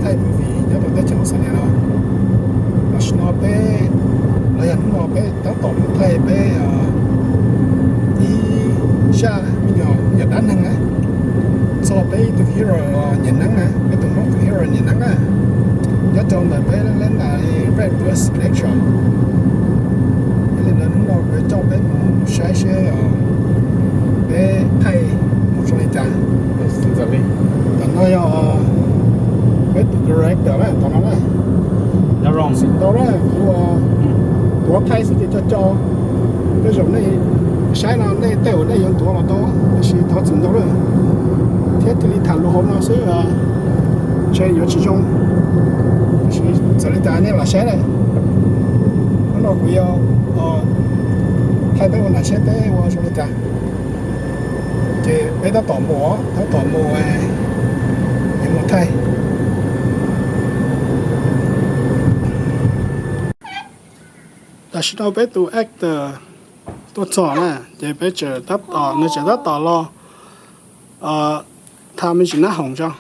Thaij movie nyob rau teb chaws Australia no. Tam sim no peb, los yog hnub no peb tab tom mus thaij peb ib zaj me nyuam dab neeg na, txog peb ib tug hero nyiam neeb na, peb tus Hmoob tus hero nyiam neeb na, nyob rau ntawm peb leb ntas Redbirds Electro. Yog li ntawd hnub no kuv yuav coj peb mus saib seb peb thaij mus zoo li cas. Tom no yog peb tus director na, tom no na. Txim ntau na, kuv tuav thaij xwb ces co co. Tej zaum nej saib no nej tej uas nej yuav ntuav los tau, tiam sis thov txim ntau lawm thiab thiaj li tham lus hauv no xwb, ntshe yuav tsis zoo. Tiam sis txawm li cas nej los saib na. Hnub no kuv yuav thaij peb ua nram saib peb ua zoo li cas. Ces peb tab tom mus, tab tom mus, yuav mus thaij. Tam sim no peb tus actor tuaj txog na, ces peb tseem tab tom, nws tseem tab tom los tha me ntsis nab hoom tso,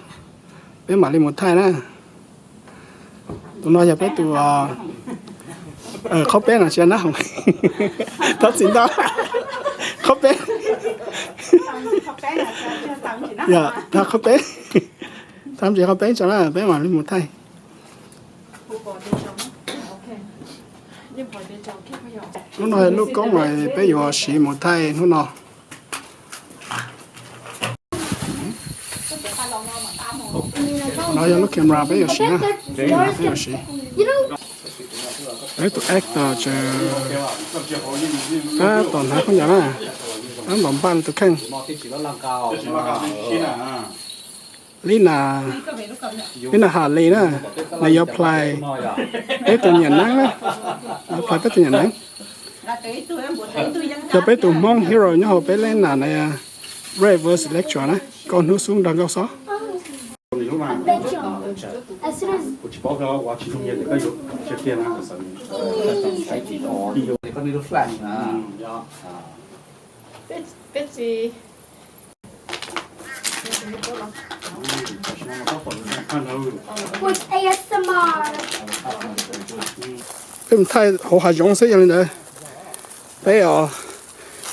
peb mam li mus thaij na. Tus no yog peb tus qhob peb no tsis yog nab hoom, thov txim ntau, qhob peb, yog tha qhob peb, tha me ntsis qhob peb tso na peb mam li mus thaij. Lub no yog lub koob uas peb yuav siv mus thaij hnub no. No yog lub camera peb yuav siv na, peb yuav siv. Peb tus actor tseem tab tom hnav khaub ncaws na, tab tom npaj nws tus kheej. Li na, li na Ham Lis na, nws yuav play peb tus nyiam neeb na, yuav play peb tus nyiam neeb. Yog peb tus Hmoob hero nyob hauv peb leb nam na, Redbirds Electro na, nkauj hnub xub nrog nkauj xob. Peb mus thaij hauv hav zoov xwb, yog li ntawd peb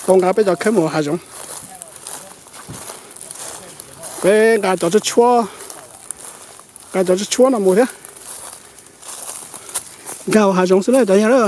tau nqa peb cov khawb mus hauv hav zoov. Peb nqa cov tshuab tshuab, nqa cov tshuab tshuab no mus thiab. Nkag hauv hav zoov xwb na cov yawg na.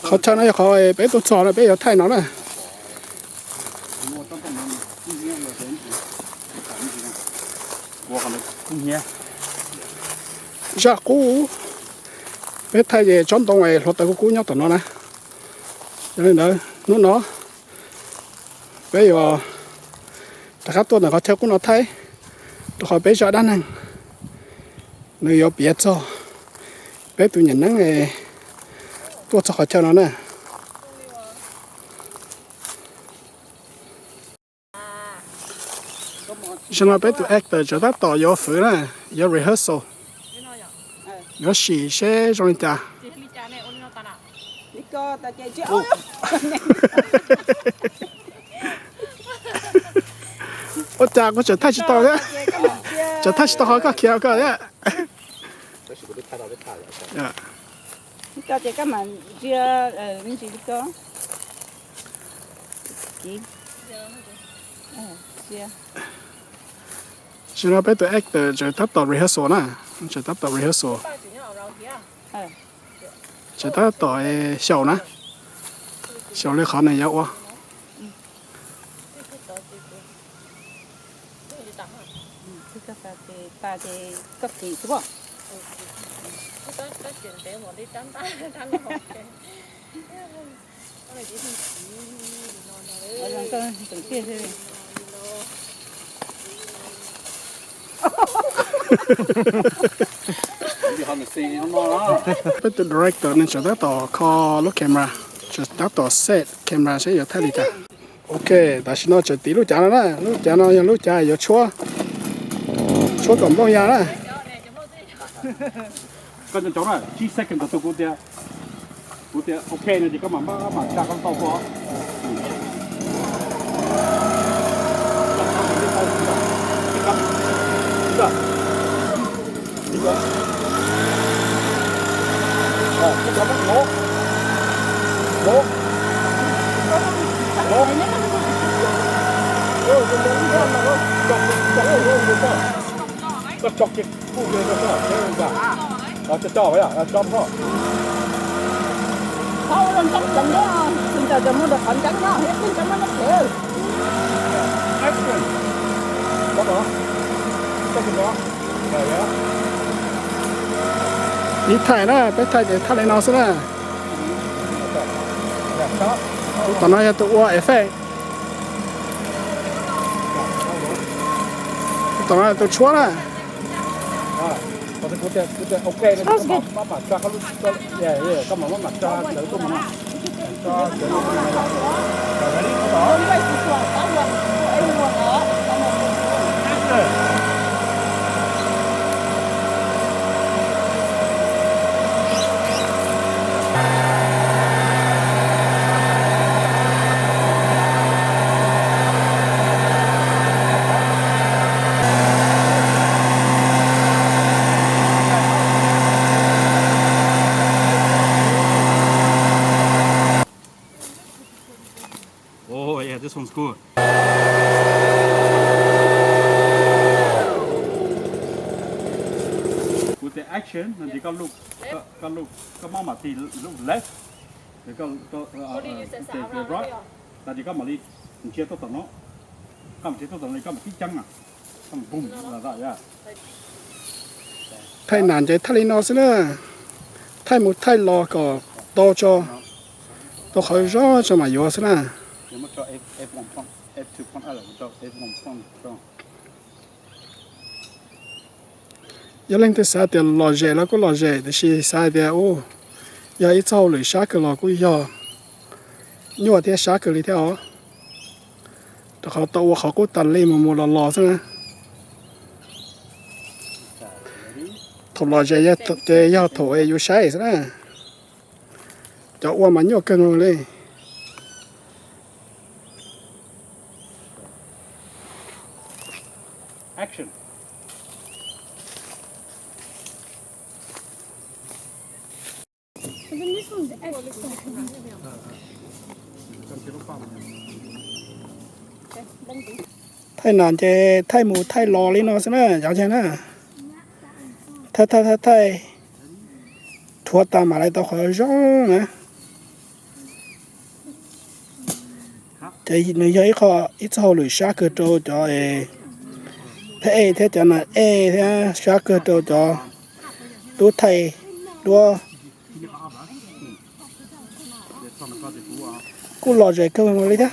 Qhov chaw no yog qhov peb tuaj txog no peb yuav thaij no na. Zaj qub, peb thaij ces tsob ntoo es hluav taws kub kub nyob tom no na. Yog li ntawd hnub no peb yuav rov qab tuaj ntawm qhov chaw qub no thaij, rau qhov peb zaj dab neeg nws yuav piav txog peb tus nyiam neeb tuaj txog qhov chaw no na. Zaum no peb tus actor tseem tab tom yuav fwv na, yuav rehearsal, yuav sim seb zoo li cas. Ua cas kuv tseem thaij tsis tau thiab, tseem thaij tsis tau qhov koj khiav koj thiab. Zaum no peb tus actor tseem tab tom rehearsal na, tseem tab tom rehearsal, tseem tab tom xyaum na, xyaum li qhov nws yuav ua. Peb tus director nws tseem tab tom kho lub camera, tseem tab tom set camera seb yuav thaij li cas. Ok, tam sim no tseem tiv lub cav no na, lub cav no yog lub cav yuav tshuab, tshuab kom nplooj ya na. Koj nco ntsoov na, tsib second ntawd kuv tias, kuv tias ok no ces koj mam, mam tsa koj tau tuaj. Koj tso kiag kuj kiag rau sab, tso, tso, tso, tso. Qhov ua ntseeb tseem, tus ntawm mus rau qhov ntseeb no, ib tug ntseeb muab neb plev. Ib thaij na, peb thaij ces thaij li no xwb na. Tus tom no yog tus ua effect. Tus tom no yog tus tshuab na. Oh yeah, this one's good. Kuv tias action no ces koj look, koj, koj look, koj maj mam tig look left, ces koj, koj, koj, koj, right, no ces koj mam li ntsia tuaj tom no, koj mam ntsia tuaj tom no, koj mam tib ceeb na, koj mam boom, like that, yeah. Thaij nas ces thaij li no xwb na, thaij mus thaij los kom tau tso, tau qhov zoo tso mam yuav xwb na. Yog leej twg xav tias lom zem los kuj lom zem, tiam sis xav hais tias u, yog ib txoj hauj lwm sab kawg los kuj yog nyuaj thiab sab kawg li thiab os. Rau qhov tau ua qhov qub tas li mus mus los los xwb na. Thaum lom zem ces yog thaum es yus saib xwb na. Cov ua mas nyuaj kawg nkaus li. Thaij nas ces thaij mus thaij los li no xwb na, cov yawg na. Thaij thaij thaij thaij, rhuav tas mam li tau qhov zoo na. Ces nws yog ib qho, ib txoj hauj lwm sab kawg rau cov phab ej thiab cov nas ej thiab sab kawg rau cov tub thaij duab. Kuj lom zem kawg nkaus li thiab.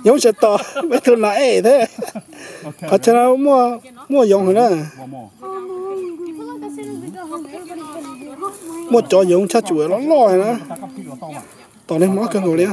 Yoov tsis tos peb tug nas ej thiab. Qhov chaw no muaj yoov heev na. Muaj cov yoov tshaj tsum loj loj na. Tos neeg mob kawg nkaus li.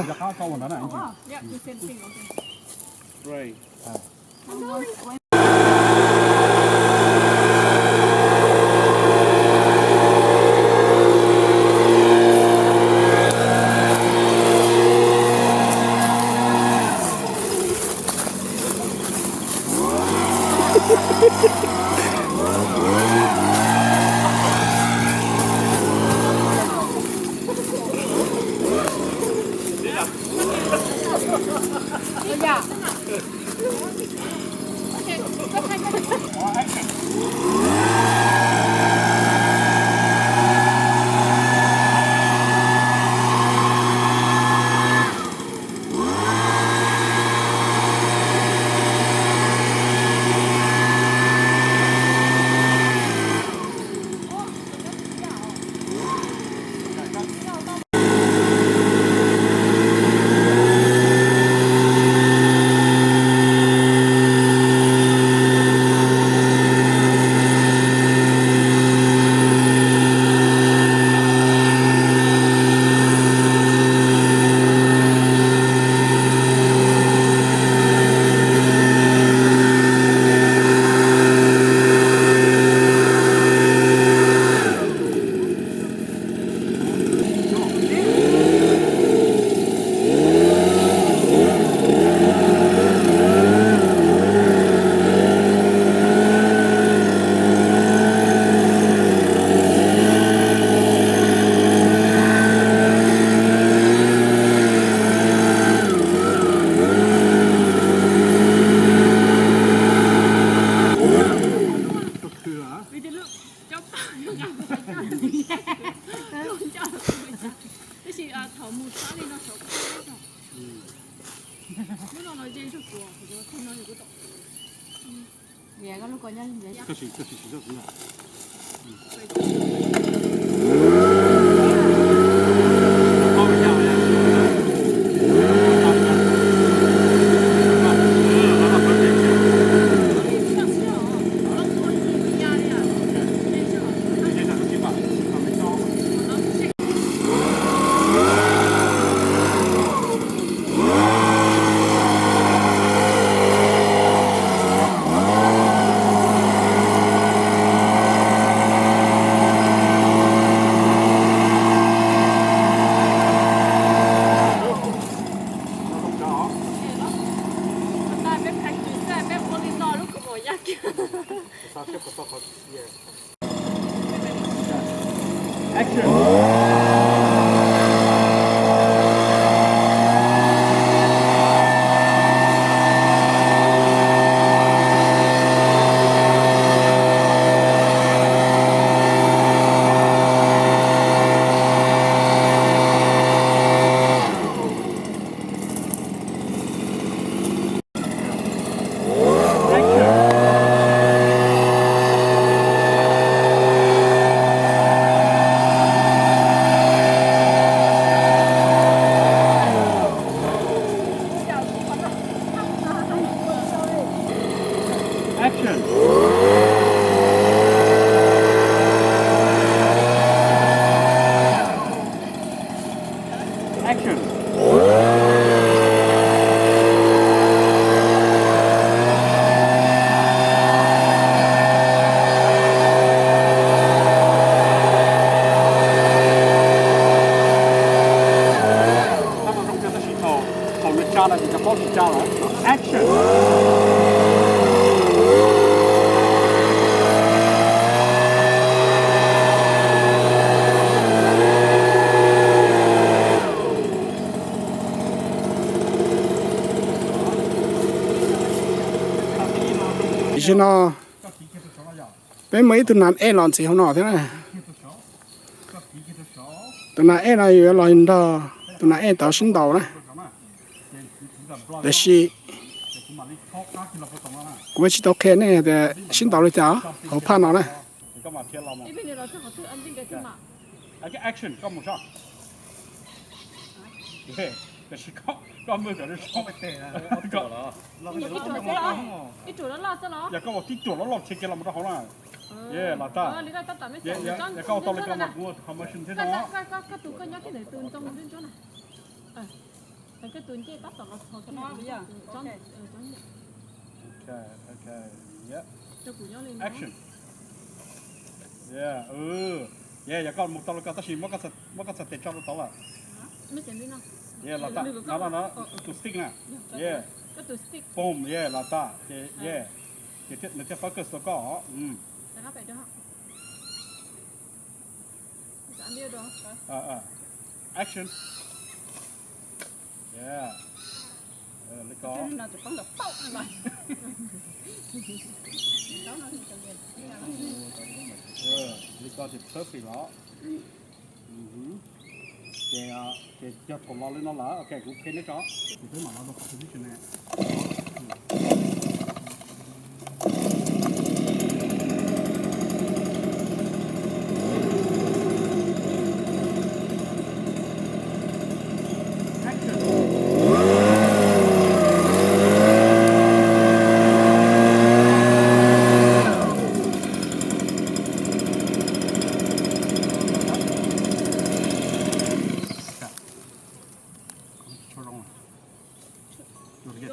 Tab sis thaum mus txog li no saum, lub no no ze zog kuv, kuv no kuv tom. Koj sim, koj sim siv zog kuv na. Action. Action. Action. Tab tom zoo kawg tab sis thaum, thaum nws tsa lawm ces cov paub tsis tsa lawm. Action. Tam sim no peb muaj ib tug nas ej los ntxiv hauv no thiab na. Tus nas ej no yuav los nrog tus nas ej tod sib ntaus na. Tiam sis kuv tsis tau qhia nej tias sib ntaus li cas hauv phaj no na. Yog koj ua tib ruam loj loj ces kiag los rau hauv na. Los tag. Yog koj ua tau li ko mas kuv ua tus commotion thiab no. Action. Yog koj mus tau li ko tab sis muab koj txhais tes tso rau tod lawm. Los tag, no no no, tus stick na. Boom, los tag ces, ces nws thiaj focus rau koj. Action. Li ko. Li ko ces perfect los. Ces, ces cog kaum los li no lawm, ok, kuv qhia neb tso. Kuv peb mam los rau qhov position ne.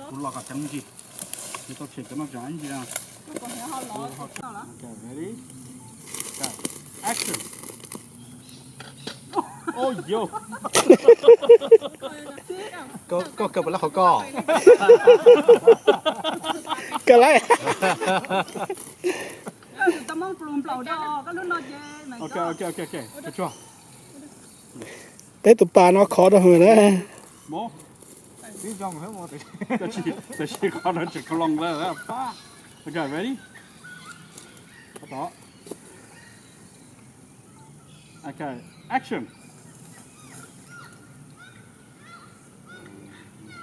Kuv los kom ceev ntsis, kuv tau tshem cov no tseem ib ntsis. Ok, ready? Action. Koj kawg puas lab qhov koj? Kawg lab. Ok, ok, ok, ok. Tsuag. Peb tus pas no khov rau hwv na. Tab sis qhov no tseem ka loos lawm. Ok, ready? Tab tom. Okay, action.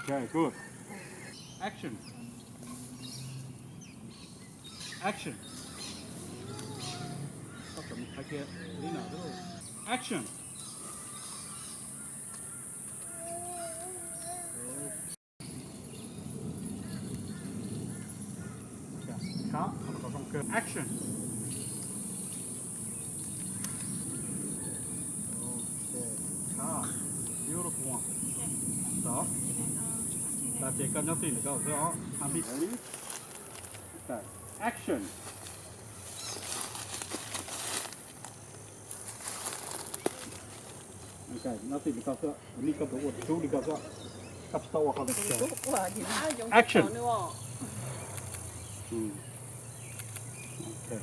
Okay, good. Action. Action. Action. Action. Okay. Beautiful one. Tau. Tau ces koj nyob tij ntawm koj xwb os. Ready? Okay. Action. Okay, nyob tij li koj xwb, kuv nij koj tus ua tub li koj xwb. Koj tsis tau ua qhov twg. Action. Okay.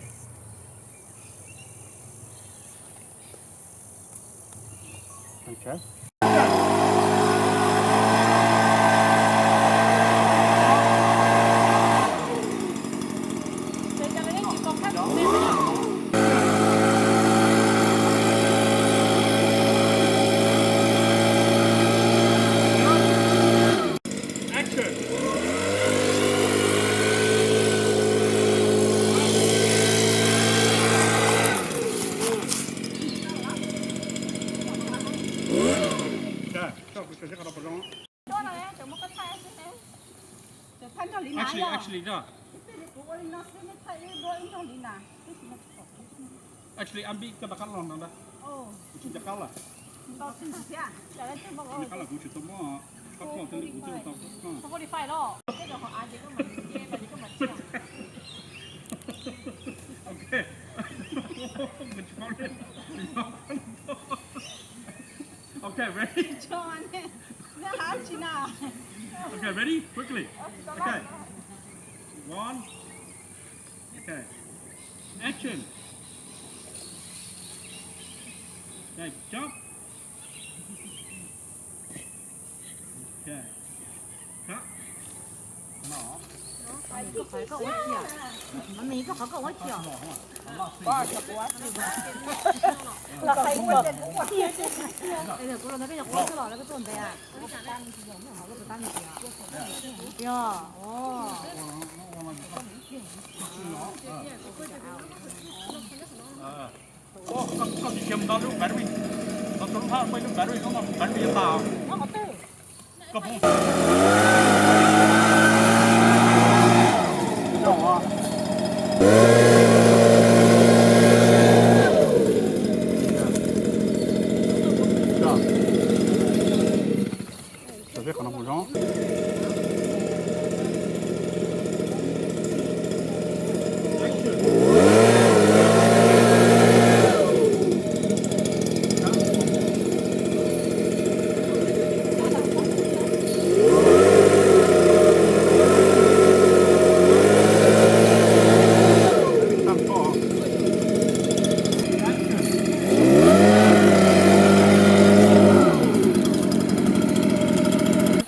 Okay. Action. Actually, actually, no. Actually, Anpib, koj rov qab los no ntag. Kuv tsis nco qab lawm. Nco qab lawm, kuv tsis tau muab koj ploj thiab kuv twb tau. Okay. Okay, ready? Okay, ready? Quickly. Okay. One. Okay. Action. Okay, jump. Okay. Cut. Mami, koj qhov koj ua tsi os? Mami, koj qhov koj ua tsi os? Kuv los ntawd koj yog qhov twg los koj tuaj ntev a? Yog, o. Koj tsis khiav mus nto lub battery, nto lub hab muaj ib lub battery, koj nto battery tas. Koj phooj. Tso peb qhov no mus zoo.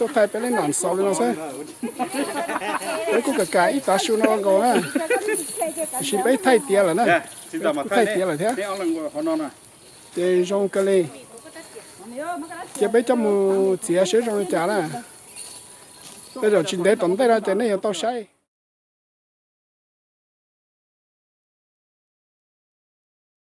Tuaj thaij peb lub nam xaus li no xwb. Peb kuj kam kam ib tav su no ua nkaus na, tiam sis peb thaij tiav lawm na, peb kuj thaij tiav lawm thiab. Ces zoo kawg li. Cia peb coj mus txiav seb zoo li cas na. Tej zaum tsis ntev tom ntej no ces nej yuav tau saib.